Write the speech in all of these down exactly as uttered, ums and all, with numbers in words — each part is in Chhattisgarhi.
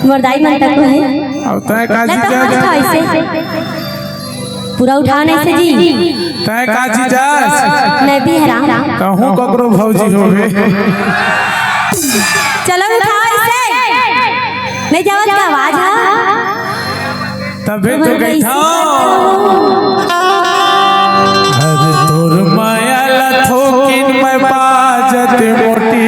वरदाई मन तक हे। अब तय का मैं जी तो जा हाथ जा। उठा ऐसे। पूरा उठा नहीं से जी। तय का जी जा। मैं भी हराम। कहूँ ककरो भौजी होवे। चलो उठा ऐसे। नहीं जावत का आवाज है। तबे तो कही था। अरे तोर माया ला थोकिन मैं बाजत मोटी।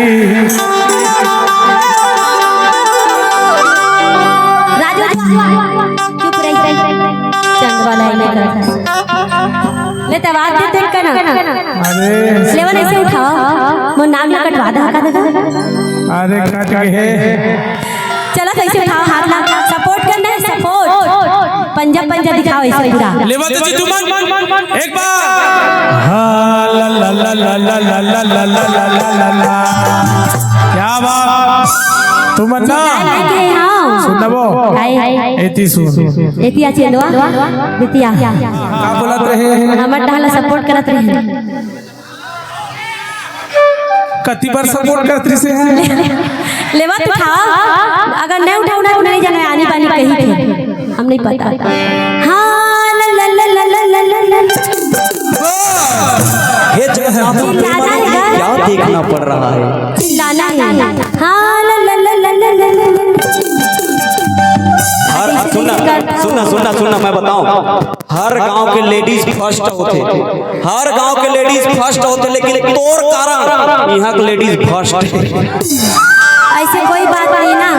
राजू, चुप रही। चंद वाला ही नहीं करता। ले तवार दे तेल का ना। अरे। लेवन ऐसे उठाओ। मोर नाम ला कटवा दे, हटा दे। अरे कट गए। चला तो ऐसे उठाओ हाथ ला, सपोर्ट करना है, सपोर्ट। पंजा पंजा दिखाओ ऐसे पूरा। लेवा तो जी तुमन एक बार। हाँ, ला, ला, ला। क्या बात। तुमन ना। हाँ। सुन ना वो। हाय। एती सुन। एती आ चेंदवा। बिटिया। का बोलत रहे? हमर टहला सपोर्ट करत रहे। कति बार सपोर्ट करत रिसे हैं? लेवा तो उठाओ। अगर नहीं उठाओ ना तो नहीं जानो आनी बानी कही थे। हम नहीं पता। हाँ, ला, ला, ला। हे जगन्नाथ, चिल्लाना है क्या? क्या देखना पड़ रहा है? चिल्लाना है। हाँ, ला, ला, ला। हर सुनना, सुनना, सुनना, सुनना, मैं बताऊं। हर गांव के लेडीज फर्स्ट होथे, हर गांव के लेडीज फर्स्ट होथे, लेकिन तोर कारण इहां के लेडीज फर्स्ट हे। ऐसे कोई बात नहीं ना।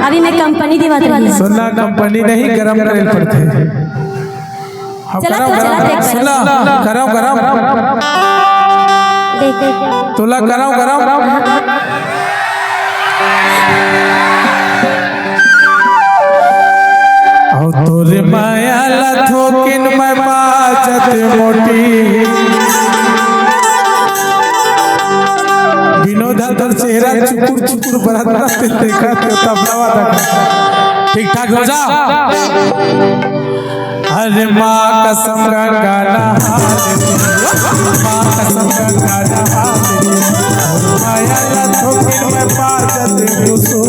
अभी मैं कंपनी देवत रही। सुनना, कंपनी नहीं, गरम करे पड़थे। अब चला गरम तो, चला गरम देख। सुनना, गरम गरम। देख, देख। तोला गरम गरम। अउ तोरे माया ला थोकिन मैं बाजत मोटी। विनोद हा तोर चेहरा चुकुर चुकुर बरत रहिथे, देखा तो तबला वाला। ठीक ठाक हो जा। अरे माँ कसम गंगा नहा ले, माँ कसम गंगा नहा ले, माया ला थोकिन मैं बाजत मुसो।